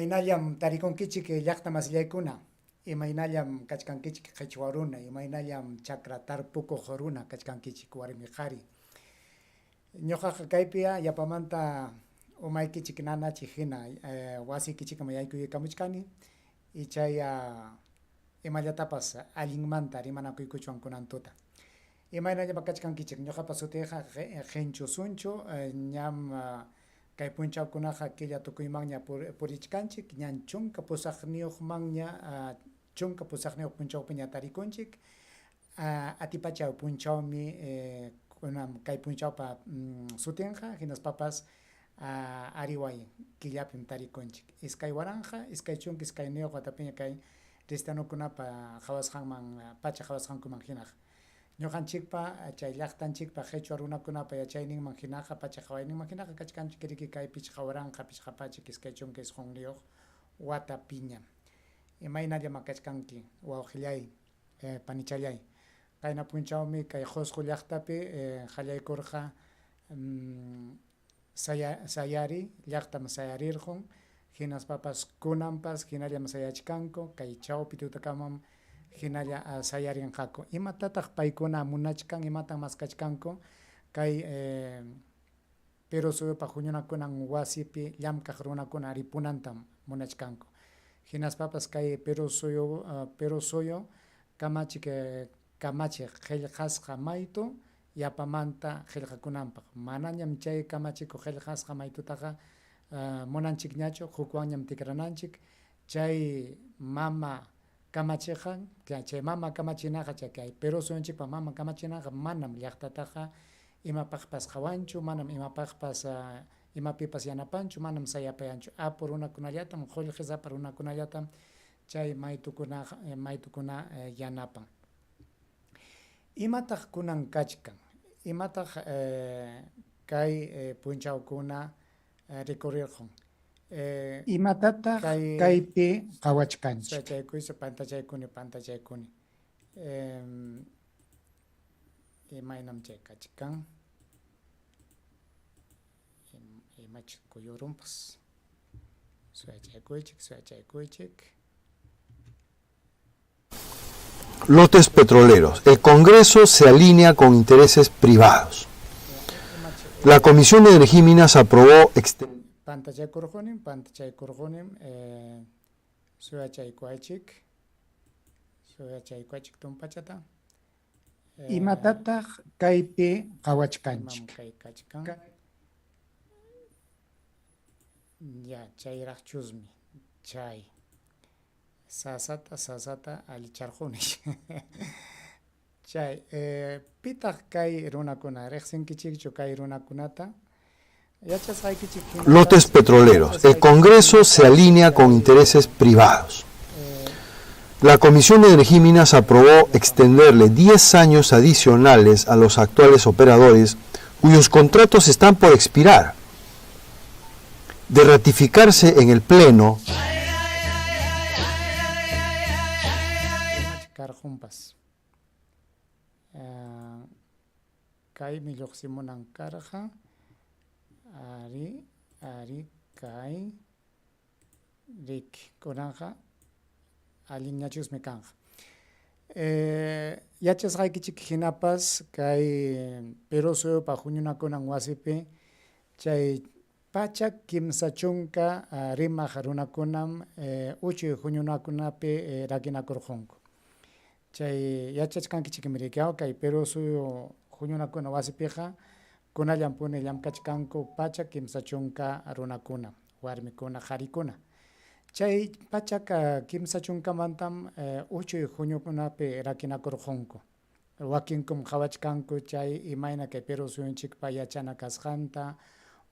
Imaynallam tarikunkichik llaqta masillaykuna? Imaynallam kachkankichik qhichwa runa? Imaynallam chakra tarpukuq runa kachkankichik warmi qhari? Ñuqaqa kaypiya yapamanta umaykichik nanachiq hina wasiykichikman yaykuykamuchkani ichaya imallatapas allinmanta rimanakuykuchwan kunan tuta. Imaynallam kachkankichik? Ñuqapa sutiyqa Qinchu Sunchu, ñam kay punchawkunaqa killa tukuymanña purichkanchik, ñan 18-manña, 18 punchawpiña tarikunchik. Atipachaw punchawmi kunan kay punchawpa sutinqa, hinaspapas ariway killapim tarikunchik. 2022 watapiña kay cristianokunapa qhawasqanman, pacha qhawasqankuman hinaqa. Ñuqanchikpa chay llaqtanchikpa qhichwa runakunapa yachayninman hinaqa, pacha qhawayninman hinaqa kachkanchik riki kay 5529 watapiña. Imaynallam kachkanki, wawqillay, panichallay? Qayna punchawmi kay Qusqu llaqtapi qallaykurqa sayari, llaqtam sayarirqun, hinaspapas kunanpas hinallam sayachkanku, kay chawpi tutakamam hinalla sayarinqaku. Imatataq paykuna munachkan, imatan maskachkanku kay Perú suyupa huñunakunan wasipi llamkaq runakuna ripunantam munachkanku. Hinaspapas kay Perú suyu Perú suyu kamachik kamachiq qillqasqa maytu yapamanta qillqakunanpaq. Manañam chay kamachikuq qillqasqa maytutaqa munanchikñachu, hukwanñam tikrananchik. Chay mama kamachiqa, chay mama kamachinaqa, chay kay Perú suyunchikpa mama kamachinaqa manam llaqtataqa imapaqpas qawanchu, manam imapaqpas imapipas yanapanchu, manam sayapayanchu. Apu runakunallatam, qullqisapa runakunallatam chay maytukunaqa maytukuna yanapan. Imataq kunan kachkan? Imataq kay punchawkuna rikurirqun? Imatataq kaypi qawachkanchik? Suyachaykuysi pantachaykuni, pantachaykuni. Imaynam chay kachkan? Imach kuyurunpas. Suyachaykuychik, suyachaykuychik. Lotes petroleros. El Congreso se alinea con intereses privados. La Comisión de Energía y Minas aprobó Pantachaykurqunim, pantachaykurqunim, suyachaykuaychik, suyachaykuaychik tumpachata. Imatataq kaypi qawachkanchik? Imam kay kachkan? Ya, chayraqchusmi, chay. Sasata, sasata allicharquni. Chay, pitaq kay runakuna? Riqsinkichikchu kay runakunata? Yachasqaykichik hinapas, Lotes petroleros. El yachasqaykichik Congreso se hinapas alinea con kay intereses privados. La Comisión de Energía y Minas aprobó extenderle 10 años adicionales a los actuales operadores cuyos contratos están por expirar. De ratificarse en el Pleno, Imach karqunpas. Kaymi lluqsimunan karqa. Ari, ari, kay. Riki, kunanqa allinñachusmi kanqa. Yachasqaykichik hinapas kay Perú suyupa huñunakunan wasipi chay 130 rimaq runakunam uchuy huñunakunapi rakinakurqunku. Chay yachachkankichikmi riki, kay Perú suyu huñunakuna wasipiqa kunallanpuni llamkachkanku 130 runakuna, warmikuna, qharikuna. Chay 130mantam uchuy huñukunapi rakinakurqunku. Wakinkum qhawachkanku chay imayna kay Perú suyunchikpa yachana kasqanta,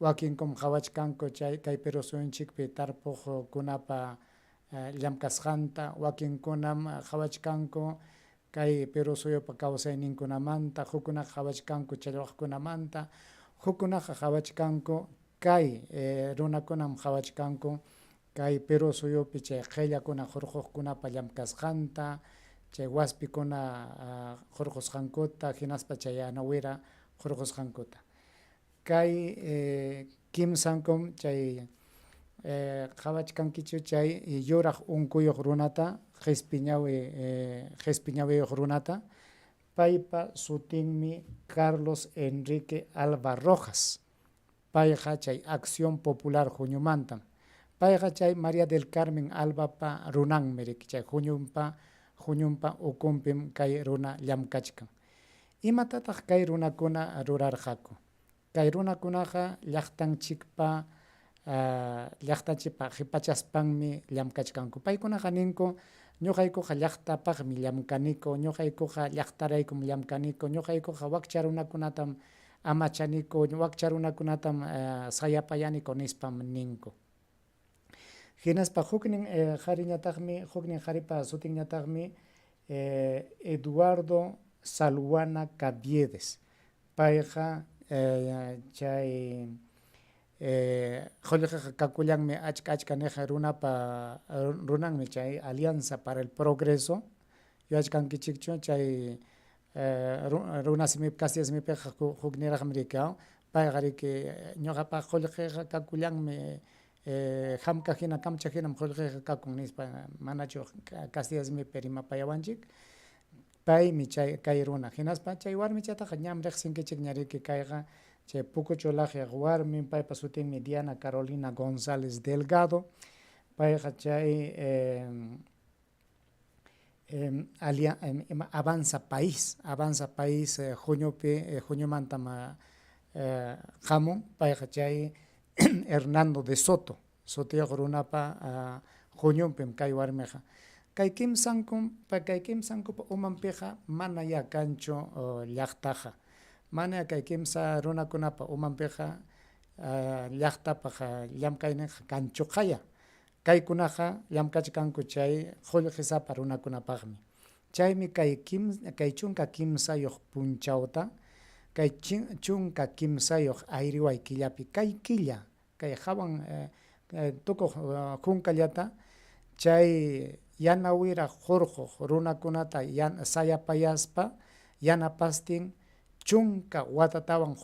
wakinkum qhawachkanku chay kay Perú suyunchikpi tarpuqkunapa llamkasqanta, wakinkunam qhawachkanku kay Perú suyupa kawsayninkunamanta, hukkunaqa qhawachkanku challwaqkunamanta, hukkunaqa qhawachkanku kay runakunam qhawachkanku kay Perú suyupi chay qillakuna hurquqkunapa llamkasqanta, chay waspikuna hurqusqankuta, hinaspa chay yanawira hurqusqankuta. Kay kimsankum chay Qhawachkankichu chay yuraq unkuyuq runata, qhispi ñawi qhispi ñawiyuq runata? Paypa sutinmi Carlos Enrique Alba Rojas. Payqa chay Acción Popular huñumantam. Payqa chay María del Carmen Albapa runanmi riki, chay huñunpa huñunpa ukunpim kay runa llamkachkan. Imatataq kay runakuna rurarqaku? Kay runakunaqa llaqtanchikpa llaqtanchikpa qipachaspanmi llamkachkanku. Paykunaqa ninku, Ñuqaykuqa llaqtapaqmi llamkaniku, ñuqaykuqa llaqtaraykum llamkaniku, ñuqaykuqa wakcha runakunatam amachaniku, wakcha runakunatam sayapayaniku nispam ninku. Hinaspa huknin qhariñataqmi, huknin qharipa sutinñataqmi Eduardo Salhuana Caviedes. Payqa chay qullqiqa kakullanmi achka achka niq runapa runanmi chay Alianza para el Progreso yuyachkankichikchu chay runa simipi castilla simipiqa hukniraqmi riki payqa riki ñuqapaq qullqiqa kakullanmi hamka hina kamcha hinam qullqiqa kakun nispa manachu castilla simipi rimapayawanchik Paymi chay kay runa. Hinaspa chay warmichataqa ñam riqsinkichikña riki kayqa chay Pukuchu Laqyaq warmin, paypa sutinmi Diana Carolina González Delgado. Payqa chay Avanza País, Avanza País huñupi huñumantam hamun. Payqa chay Hernando de Soto sutiyuq runapa huñunpim kay warmiqa. Kay kimsankum kay kimsankupa umanpiqa manayá kanchu llaqtaqa. Manayá kay kimsa runakunapa umanpiqa llaqtapaq llamkayninqa kanchuqaya. Kaykunaqa llamkachkanku chay qullqisapa runakunapaqmi. Chaymi kay kay 13 punchawta, kay 13 ayriway killapi, kay killa kay hawan tukuq hunkallata chay yana wira hurquq runakunata sayapayaspa yanapastin chunka watatawan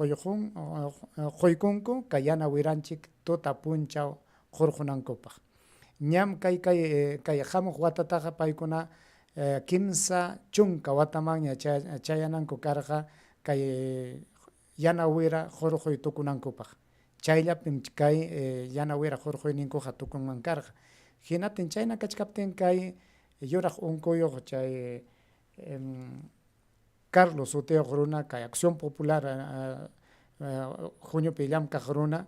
quykunku kay yana wiranchik tuta punchaw hurqunankupaq. Ñam kay kay kay hamuq watataqa paykuna 30 watamanña chayananku karqa kay yana wira hurquy tukunankupaq. Chayllapim kay yana wira hurquyninkuqa tukunman karqa. Hinaptin chayna kachkaptin kay yuraq unkuyuq chay Carlos sutiyuq runa, kay Acción Popular huñupi llamkaq runa,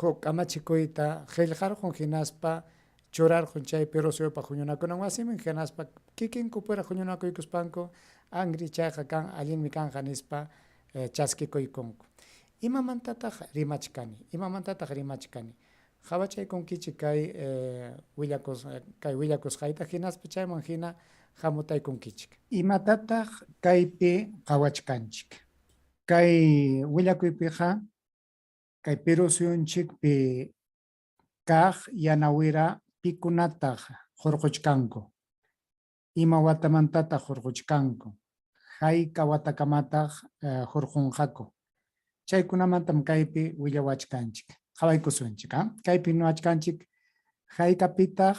huk kamachikuyta qillqarqun hinaspa churarqun chay Perú suyupa huñunakunan wasiman hinaspa kikinkupura huñunakuykuspanku anri chayqa kan allinmi kanqa nispa chaskikuykunku. Imamantataq rimachkani? Imamantataq rimachkani? Qhawachaykunkichik kay willakus kay willakusqayta hinaspa chayman hina hamutaykunkichik. Imatataq kaypi qawachkanchik? Kay willakuypiqa kay Perú suyunchikpi kaq yana wira pikunataq hurquchkanku? Ima watamantataq hurquchkanku? Hayka watakamataq hurqunqaku? Chaykunamantam kaypi willawachkanchik. Qhawaykusunchik. Kaypi niwachkanchik haykapitaq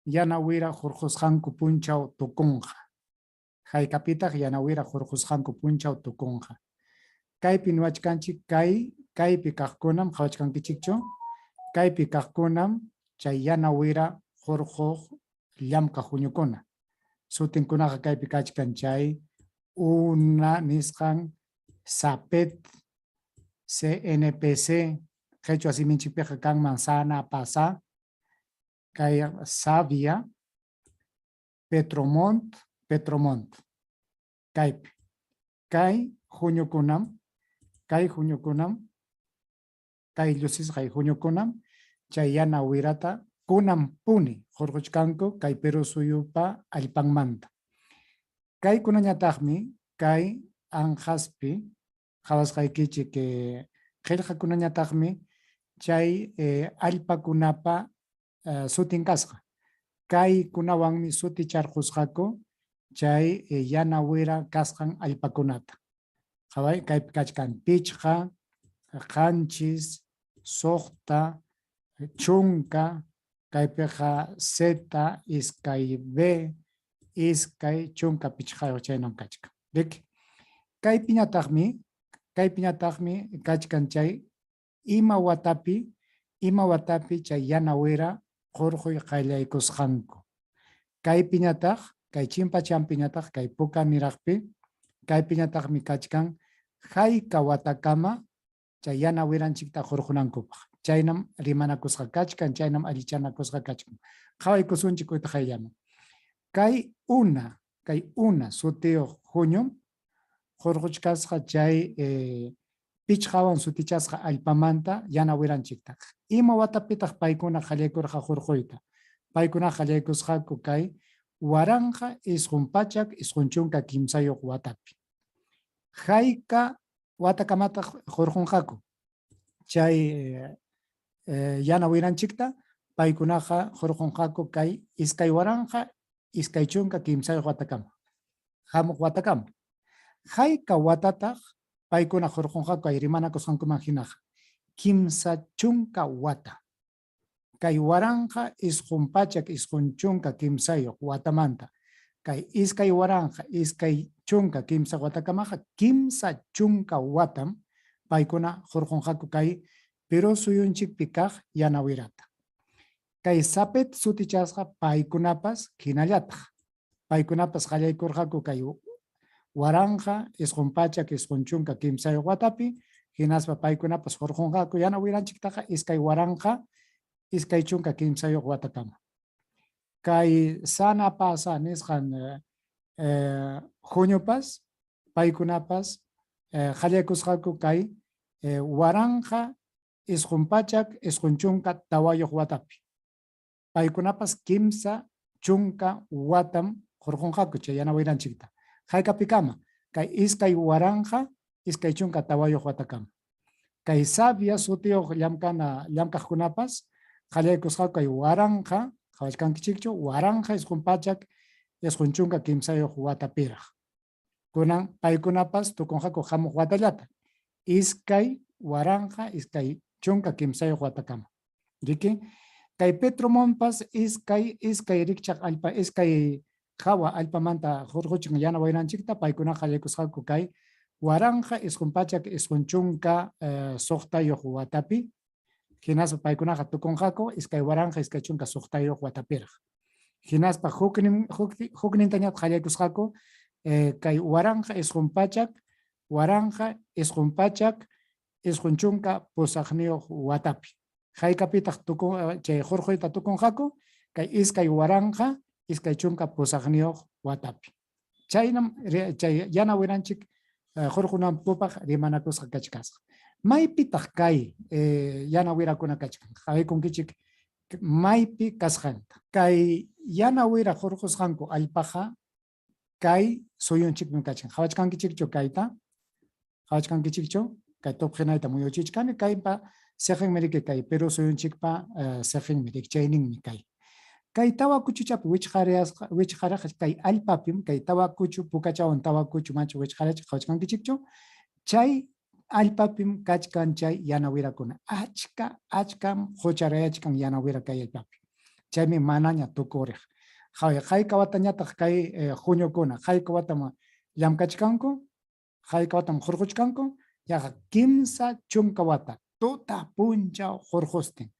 yana wira hurqusqanku punchaw tukunqa. Haykapitaq yana wira hurqusqanku punchaw tukunqa. Kaypi niwachkanchik kay kaypi kaqkunam qhawachkankichikchu? Kaypi kaqkunam chay yana wira hurquq llamkaq huñukuna. Sutinkunaqa kaypi kachkan chay una nisqan SAPET, CNPC, qhichwa siminchikpiqa kanman sana pasa, kay Savia, Petromont, Petromont. Kaypi. Kay huñukunam, kay huñukunam, kay llusisqay huñukunam chay yana wirata kunan puni hurquchkanku kay Perú suyupa allpanmanta. Kaykunañataqmi kay anqaspi qhawasqaykichik qillqakunañataqmi chay allpakunapa sutin kasqa. Kaykunawanmi suticharqusqaku chay yana wira kasqan allpakunata. Qhaway kaypi kachkan 5, 7, 6, Chunka, kaypiqa Z 2B 25 chaynam kachkan. Riki? Kaypiñataqmi, kaypiñataqmi kachkan chay ima watapi, ima watapi chay yana wira qurquy qallaykusqanku. Kaypiñataq, kay chimpachampiñataq, kay puka niraqpi, kaypiñataqmi kachkan hayka watakama chay yana wiranchikta hurqunankupaq. Chaynam rimanakusqa kachkan, chaynam allichanakusqa kachkan. Qhawaykusunchik utqayllaman. Kay una, kay una sutiyuq huñum hurquchkasqa chay pichqawan sutichasqa allpamanta yana wiranchikta. Ima watapitaq paykuna qallaykurqa hurquyta? Paykuna qallaykusqaku kay 1993 watapi. Hayka watakamataq hurqunqaku chay yana wiranchikta? Paykunaqa hurqunqaku kay 2023 watakama, hamuq watakama. Hayka watataq paykuna hurqunqaku kay rimanakusqankuman hinaqa? 30 wata. Kay 1993 watamanta kay 2023 watakamaqa 30 watam paykuna hurqunqaku kay Perú suyunchikpi kaq yana wirata. Kay Zapet sutichasqa paykunapas hinallataq. Paykunapas qallaykurqaku kay 1993 watapi, hinaspa paykunapas hurqunqaku yana wiranchiktaqa 2023 watakama. Kay Sana Pasa nisqan huñupas paykunapas qallaykusqaku kay 1994 watapi. Paykunapas 30 watam hurqunqaku chay yana wiranchikta. Haykapikama? Kay 2024 watakama. Kay Sabia sutiyuq llamkana llamkaqkunapas qallaykusqaku kay waranqa, qhawachkankichikchu, 1993 watapiraq. Kunan paykunapas tukunqaku hamuq watallata, 2023 watakama. Riki? Kay Petromonpas iskay iskay rikchaq allpa, iskay hawa allpamanta hurquchin yana wayranchikta, paykunaqa qallaykusqaku kay 1996 watapi, hinaspa paykunaqa tukunqaku 2026 watapiraq. Hinaspa huknin huknintañataq qallaykusqaku kay 1998 watapi. Haykapitaq tukun chay hurquyta tukunqaku? Kay 2028 watapi. Chaynam chay yana wiranchik hurqunankupaq rimanakusqa kachkasqa. Maypitaq kay yana wirakuna kachkan? Qhawaykunkichik maypi kasqanta. Kay yana wira hurqusqanku allpaqa kay suyunchikmi kachkan. Qhawachkankichikchu kayta? Qhawachkankichikchu? Kay tupqinayta muyuchichkani, kaypa siqinmi riki kay Perú suyunchikpa siqinmi rikchayninmi kay. Kay tawa kuchuchapi wichqarayasqa wichqaraq kay allpapim kay tawa kuchu pukachawan tawa kuchu machu wichqarachik qhawachkankichikchu? Chay allpapim kachkan chay yana wirakuna. Achka achkam qucharayachkan yana wira kay allpapi. Chaymi manaña tukuriq. Qhaway hayka watañataq kay huñukuna, hayka watam llamkachkanku, hayka watam hurquchkanku, yaqa 30 wata tuta punchaw hurqustin.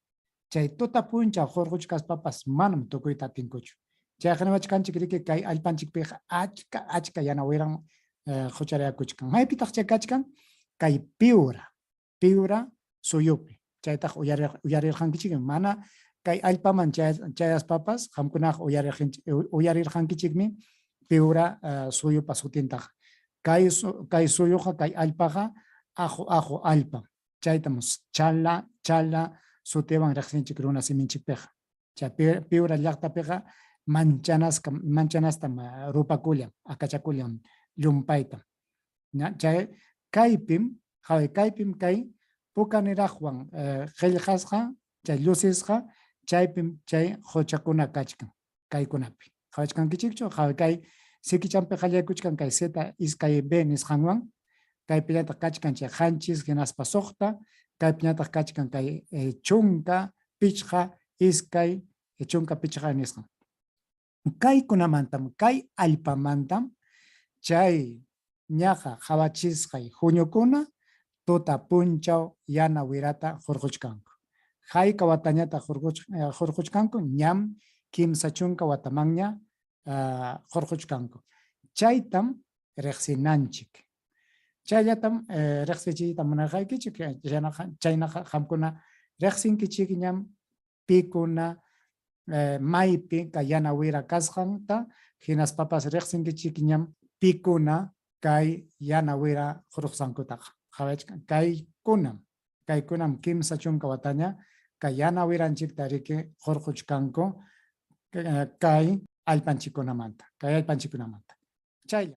Chay tuta punchaw hurquchkaspapas manam tukuyta atinkuchu. Chayqa niwachkanchik riki kay allpanchikpiqa achka achka yana wiran qucharayakuchkan. Maypitaq chay kachkan? Kay Piura, Piura suyupi. Chaytaq uyarirqankichikmi. Mana kay allpaman chayaspapas qamkunaqa uyarirqankichikmi Piura suyupa sutintaqa. Kay kay suyuqa kay allpaqa aqu aqu allpam. Chaytam chala chala sutiwan riqsinchik runa siminchikpiqa. Chay Piura llaqtapiqa manchanasqa manchanastam rupakullan, akachakullan llumpaytam. Chay kaypim, qhaway kaypim kay puka niraqwan qillqasqa, chay llusisqa, chaypim chay quchakuna kachkan kaykunapi. Qhawachkankichikchu? Qhaway kay sikichampi qallaykuchkan kay Z 2B nisqanwan, kaypillataq kachkan chay 7 hinaspa 6, kaypiñataq kachkan kay 10. 5 2 15 nisqan. Kaykunamantam, kay allpamantam chay ñaqa qawachisqay huñukuna tuta punchaw yana wirata hurquchkanku. Hayka watañataq hurquchkanku? Ñam 30 watamanña hurquchkanku. Chaytam riqsinanchik. Chayllatam riqsichiyta munarqaykichik, chaynaqa qamkuna riqsinkichikñam pikuna maypi kay yana wira kasqanta, hinaspapas riqsinkichikñam pikuna kay yana wira hurqusqankutaqa. Kaykunam, kaykunam 30 wataña kay yana wiranchikta riki hurquchkanku kay allpanchikkunamanta, kay allpanchikkunamanta. Chaylla.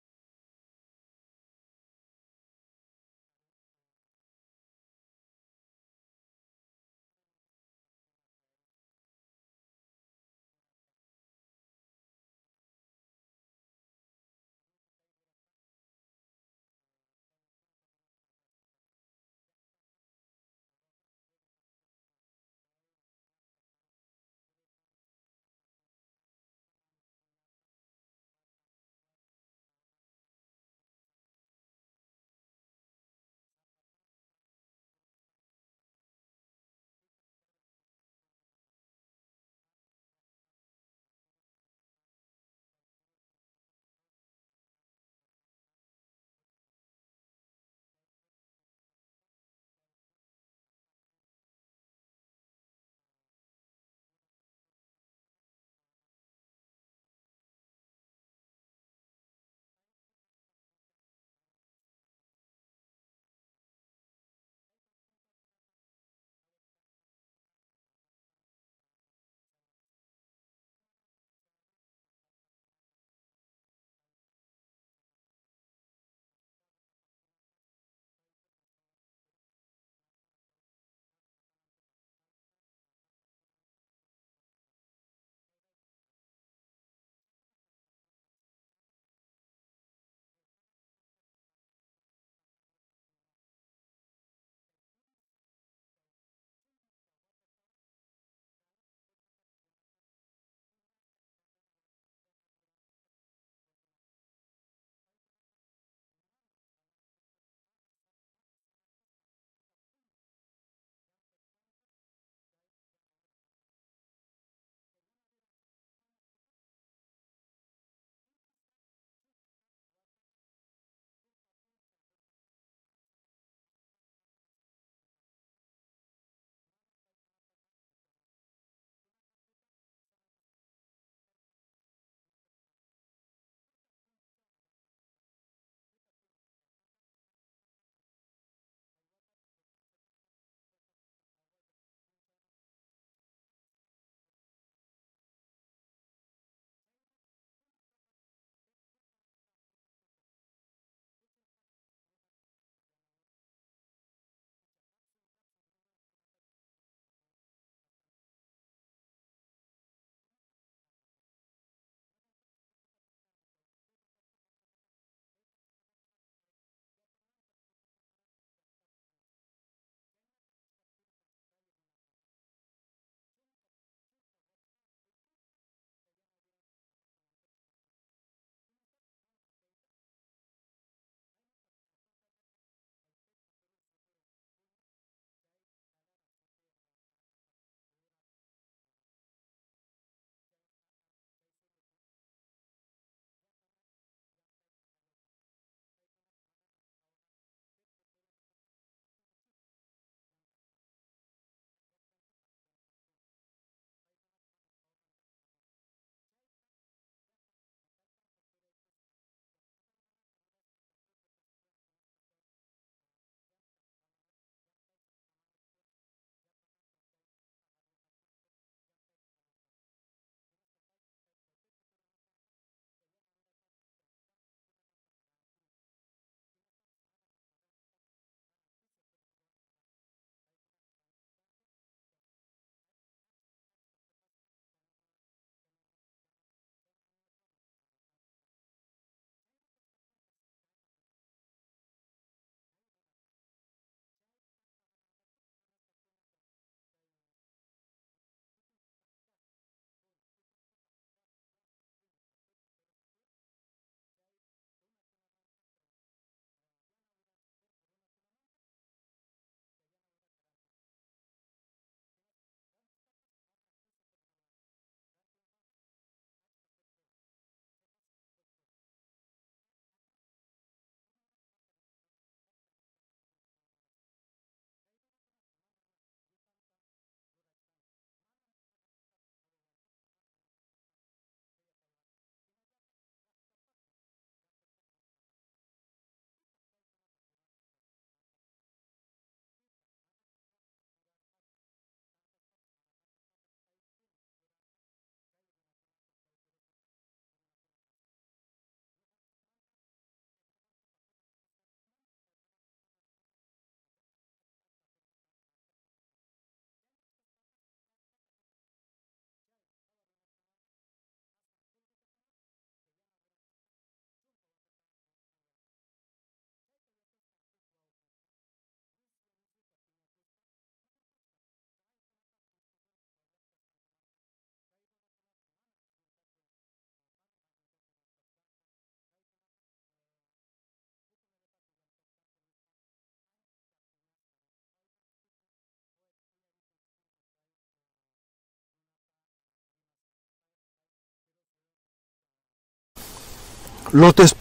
Lotes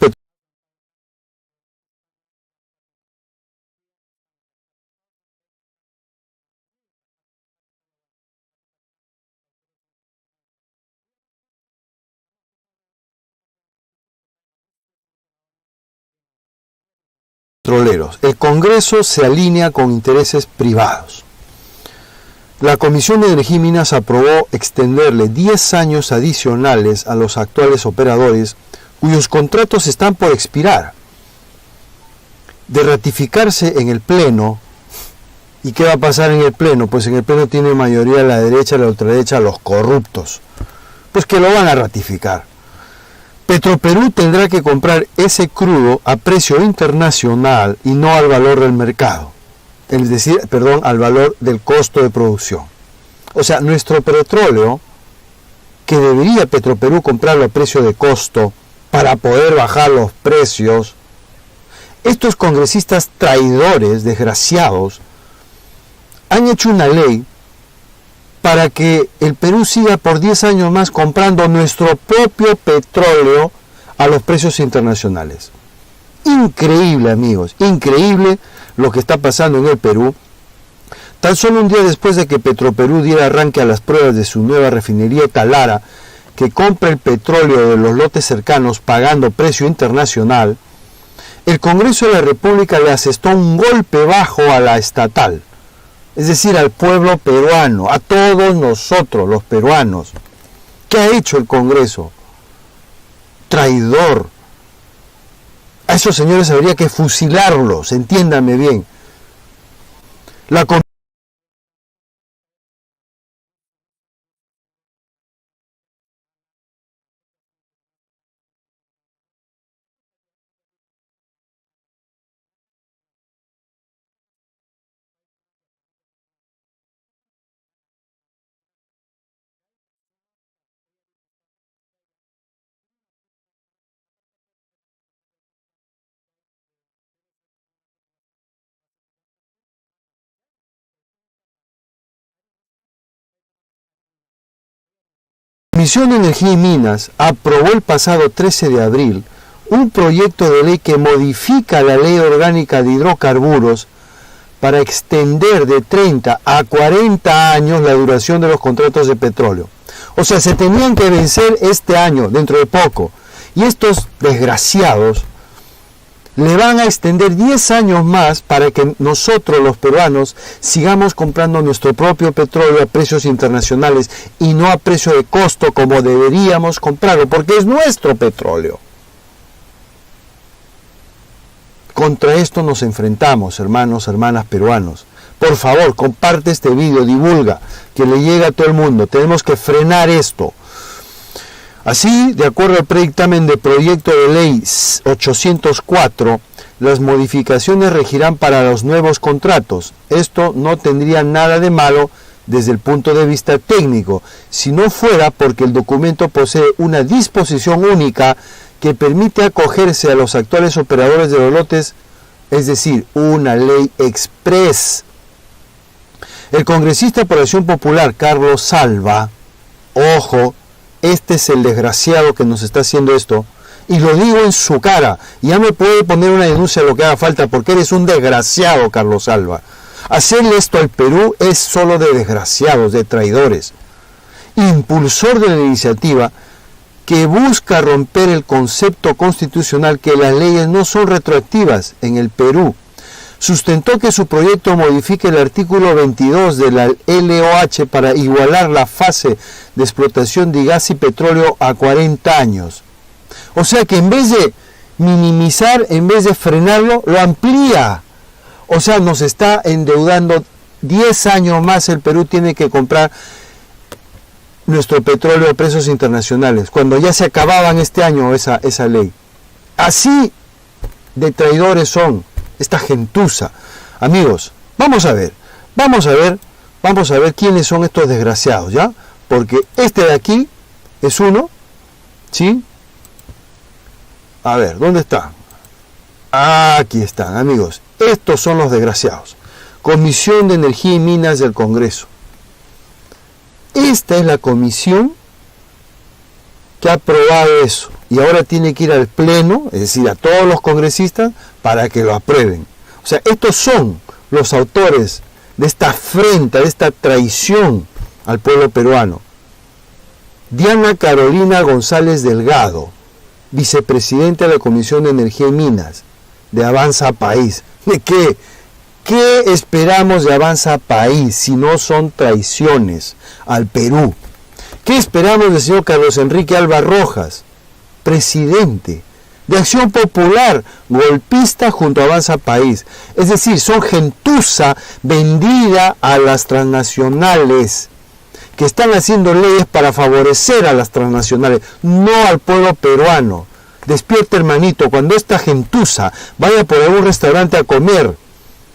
petroleros. El Congreso se alinea con intereses privados. La Comisión de Energía y Minas aprobó extenderle 10 años adicionales a los actuales operadores cuyos contratos están por expirar. De ratificarse en el Pleno, ¿y qué va a pasar en el Pleno? Pues en el Pleno tiene mayoría la derecha, la ultraderecha, los corruptos. Pues que lo van a ratificar. Petroperú tendrá que comprar ese crudo a precio internacional y no al valor del mercado. Es decir, perdón, al valor del costo de producción. O sea, nuestro petróleo, que debería Petroperú comprarlo a precio de costo para poder bajar los precios, estos congresistas traidores, desgraciados, han hecho una ley para que el Perú siga por 10 años más comprando nuestro propio petróleo a los precios internacionales. Increíble, amigos, increíble lo que está pasando en el Perú. Tan solo un día después de que Petroperú diera arranque a las pruebas de su nueva refinería Talara, que compra el petróleo de los lotes cercanos pagando precio internacional, el Congreso de la República le asestó un golpe bajo a la estatal, es decir, al pueblo peruano, a todos nosotros los peruanos. ¿Qué ha hecho el Congreso? Traidor. A esos señores habría que fusilarlos, entiéndame bien. La Comisión de Energía y Minas aprobó el pasado 13 de abril un proyecto de ley que modifica la Ley Orgánica de Hidrocarburos para extender de 30 a 40 años la duración de los contratos de petróleo. O sea, se tenían que vencer este año, dentro de poco. Y estos desgraciados le van a extender 10 años más para que nosotros los peruanos sigamos comprando nuestro propio petróleo a precios internacionales y no a precio de costo como deberíamos comprarlo, porque es nuestro petróleo. Contra esto nos enfrentamos, hermanos, hermanas peruanos. Por favor, comparte este video, divulga, que le llegue a todo el mundo. Tenemos que frenar esto. Así, de acuerdo al predictamen de proyecto de ley 804, las modificaciones regirán para los nuevos contratos. Esto no tendría nada de malo desde el punto de vista técnico, si no fuera porque el documento posee una disposición única que permite acogerse a los actuales operadores de los lotes, es decir, una ley express. El congresista por Acción Popular, Carlos Salva, ojo, este es el desgraciado que nos está haciendo esto, y lo digo en su cara, ya me puede poner una denuncia lo que haga falta, porque eres un desgraciado, Carlos Salva. Hacerle esto al Perú es solo de desgraciados, de traidores. Impulsor de la iniciativa que busca romper el concepto constitucional que las leyes no son retroactivas en el Perú. Sustentó que su proyecto modifique el artículo 22 de la LOH para igualar la fase de explotación de gas y petróleo a 40 años. O sea que en vez de minimizar, en vez de frenarlo, lo amplía. O sea, nos está endeudando 10 años más. El Perú tiene que comprar nuestro petróleo a precios internacionales, cuando ya se acababan este año esa ley. Así de traidores son esta gentuza. Amigos, vamos a ver quiénes son estos desgraciados, ¿ya? Porque este de aquí es uno, ¿sí? A ver, ¿dónde está? Aquí están, amigos. Estos son los desgraciados. Comisión de Energía y Minas del Congreso. Esta es la comisión que ha aprobado eso. Y ahora tiene que ir al Pleno, es decir, a todos los congresistas, para que lo aprueben. O sea, estos son los autores de esta afrenta, de esta traición al pueblo peruano. Diana Carolina González Delgado, vicepresidenta de la Comisión de Energía y Minas, de Avanza País. ¿De qué? ¿Qué esperamos de Avanza País si no son traiciones al Perú? ¿Qué esperamos del señor Carlos Enrique Alba Rojas, presidente de Acción Popular, golpista junto a Avanza País? Es decir, son gentuza vendida a las transnacionales, que están haciendo leyes para favorecer a las transnacionales, no al pueblo peruano. Despierta, hermanito, cuando esta gentuza vaya por algún restaurante a comer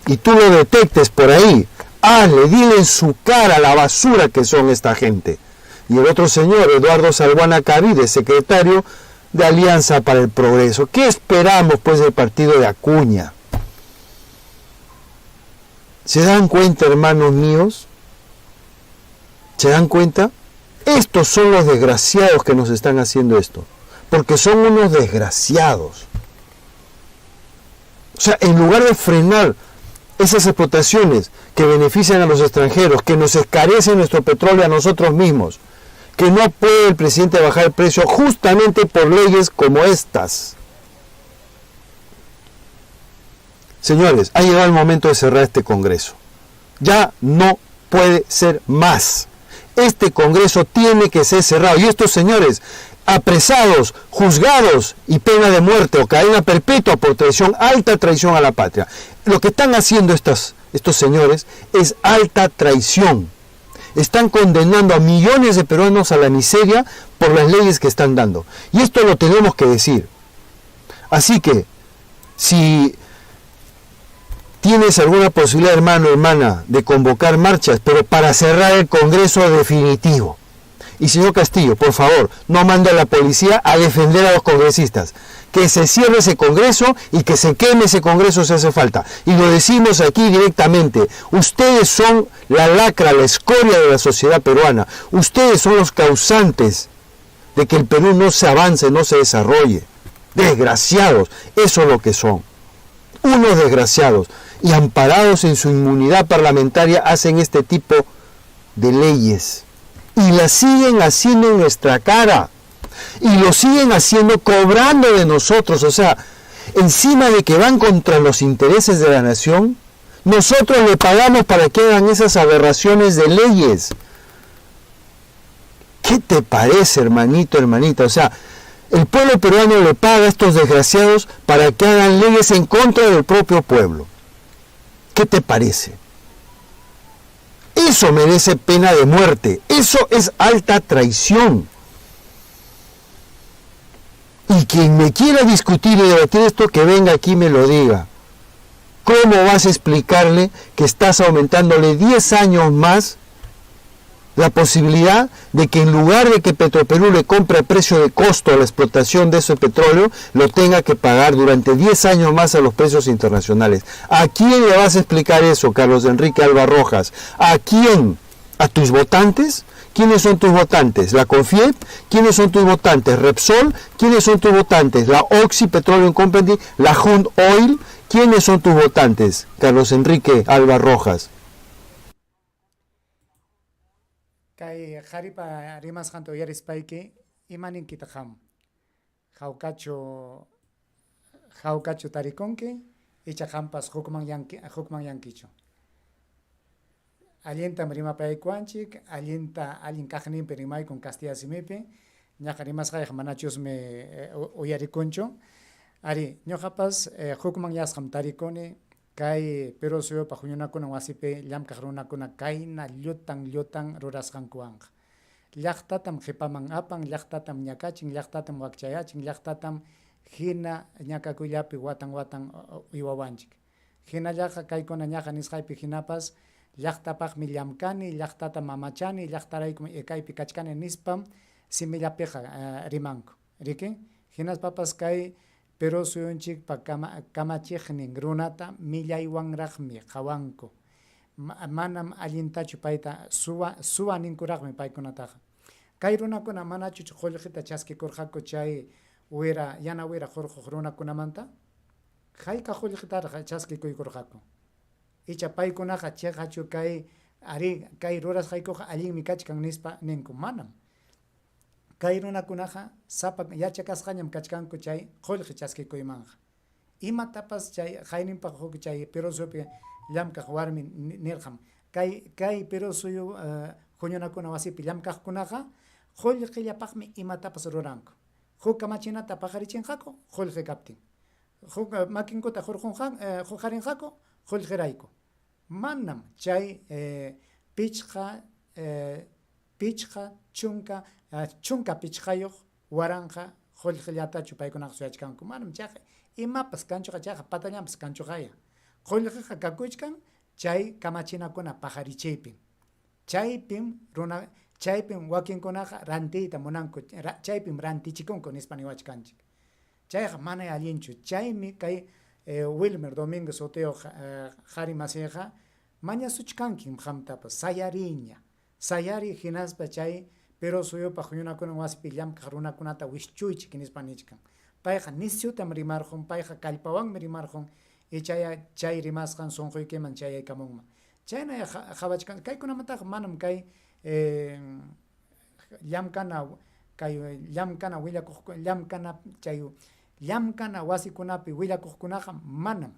y tú lo detectes por ahí, hazle, dile en su cara la basura que son esta gente. Y el otro señor, Eduardo Salhuana Cavide, secretario de Alianza para el Progreso. ¿Qué esperamos pues del partido de Acuña? ¿Se dan cuenta, hermanos míos? ¿Se dan cuenta? Estos son los desgraciados que nos están haciendo esto, porque son unos desgraciados. O sea, en lugar de frenar esas explotaciones que benefician a los extranjeros, que nos escarecen nuestro petróleo a nosotros mismos, que no puede el presidente bajar el precio justamente por leyes como estas. Señores, ha llegado el momento de cerrar este Congreso. Ya no puede ser más. Este Congreso tiene que ser cerrado. Y estos señores, apresados, juzgados y pena de muerte o cadena perpetua por traición, alta traición a la patria. Lo que están haciendo estos señores es alta traición. Están condenando a millones de peruanos a la miseria por las leyes que están dando. Y esto lo tenemos que decir. Así que, si tienes alguna posibilidad, hermano, hermana, de convocar marchas, pero para cerrar el Congreso definitivo. Y señor Castillo, por favor, no mande a la policía a defender a los congresistas. Que se cierre ese Congreso y que se queme ese Congreso si hace falta. Y lo decimos aquí directamente. Ustedes son la lacra, la escoria de la sociedad peruana. Ustedes son los causantes de que el Perú no se avance, no se desarrolle. Desgraciados, eso es lo que son. Unos desgraciados. Y amparados en su inmunidad parlamentaria hacen este tipo de leyes. Y las siguen haciendo en nuestra cara. Y lo siguen haciendo cobrando de nosotros. O sea, encima de que van contra los intereses de la nación, nosotros le pagamos para que hagan esas aberraciones de leyes. ¿Qué te parece, hermanito, hermanita? O sea, el pueblo peruano le paga a estos desgraciados para que hagan leyes en contra del propio pueblo. ¿Qué te parece? Eso merece pena de muerte. Eso es alta traición. Y quien me quiera discutir y debatir esto, que venga aquí y me lo diga. ¿Cómo vas a explicarle que estás aumentándole 10 años más la posibilidad de que en lugar de que Petroperú le compre a precio de costo la explotación de ese petróleo, lo tenga que pagar durante 10 años más a los precios internacionales? ¿A quién le vas a explicar eso, Carlos Enrique Alba Rojas? ¿A quién? ¿A tus votantes? ¿Quiénes son tus votantes? ¿La CONFIEP? ¿Quiénes son tus votantes? ¿Repsol? ¿Quiénes son tus votantes? ¿La Oxy Petroleum Company? ¿La Hunt Oil? ¿Quiénes son tus votantes, Carlos Enrique Alba Rojas? Kay qharipa rimasqanta uyarispayki, imaninkitaq qam? Hawkachu hawkachu tarikunki icha qampas hukmanyankichu? Allintam rimapaykuwanchik, allinta allin kaqninpi rimaykun kastilla simipi, ñaqa rimasqayqa manachusmi uyarikunchu. Ari, ñuqapas hukmanyasqam tarikuni kay Perú suyupaq huñunakunan wasipi llamkaq runakuna kayna llutan llutan rurasqankuwanqa. Llaqtatam qhipaman apan, llaqtatam ñakachin, llaqtatam wakchayachin, llaqtatam hina ñakakuyllapi watan watan uywawanchik. Hinallaqa kaykuna ñaqa nisqaypi hinapas llaqtapaqmi llamkani, llaqtata mamachani, llaqtaraykum kaypi kachkani nispam simillapiqa rimanku. Riki? Hinaspapas kay Perú suyunchikpa kamachiqnin runata millaywanraqmi qhawanku. Manam allintachu payta suwa ninkuraqmi paykunataqa. Kay runakuna manachu qullqita chaskikurqaku chay wira yana wira hurquq runakunamanta? Hayka qullqitaraq chaskikuykurqaku? Icha paykunaqa chiqachu kay arí kay rurasqaykuqa allinmi kachkan nispa ninku? Manam. Kay runakunaqa sapa yachakasqañam kachkanku chay qullqi chaskikuymanqa. Imatapas chay qayninpaq huk chay Perú suyupi llamkaq warmi nirqam, kay kay Perú suyu huñunakuna wasipi llamkaqkunaqa qullqillapaqmi imatapas ruranku. Huk kamachinata paqarichinqaku qullqi kaptin. Huk makinkuta hurqunqa huqarinqaku qullqirayku. Manam chay pichqa pichqa chunka 15 waranqa qullqillatachu paykunaqa suyachkanku. Manam chayqa imapas kanchuqa chayqa patallanpas kanchuqaya. Qullqiqa kakuchkan chay kamachinakuna paqarichiypim. Chaypim runa chaypim wakinkunaqa rantiyta munanku, chaypim rantichikunku nispa niwachkanchik. Chayqa mana allinchu. Chaymi kay Wilmer Domínguez sutiyuq qhari masiyqa mañasuchkankim qamtapas sayariyña. Sayariy hinaspa chay Perú suyupaq huñunakunan wasipi llamkaq runakunata wischuychik nispa nichkan. Payqa nisyutam rimarqun, payqa kallpawanmi rimarqun, ichaya chay rimasqan sunquykiman chayaykamunman. Chaynaya qawachkan, kaykunamantaqa manam kay llamkana kay llamkana willakuq llamkana chay llamkana wasikunapi willakuqkunaqa manam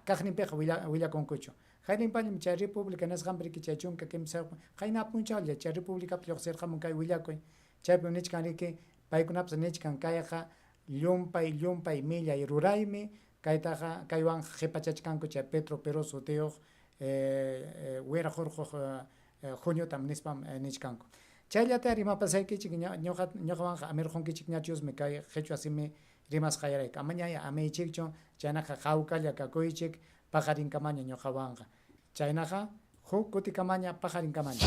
kaqninpiqa willakunkuchu. Qayninpallam chay República nisqanpi riki chay 13 qayna punchawlla chay Repúblicapi lluqsirqamun kay willakuy. Chaypim nichkan riki paykunapas nichkan kayqa llumpay llumpay millay ruraymi kaytaqa kaywanqa qhipachachkanku chay Petro Perú sutiyuq wira hurquq huñutam nispam nichkanku. Chayllata rimapasaykichik ñuqa ñuqawanqa amirqunkichikñachusmi kay qhichwa simi rimasqayrayku. Amañaya amiychikchu, chaynaqa hawkalla kakuychik paqarinkamaña ñuqawanqa. Chaynaqa huk kutikamaña paqarinkamaña.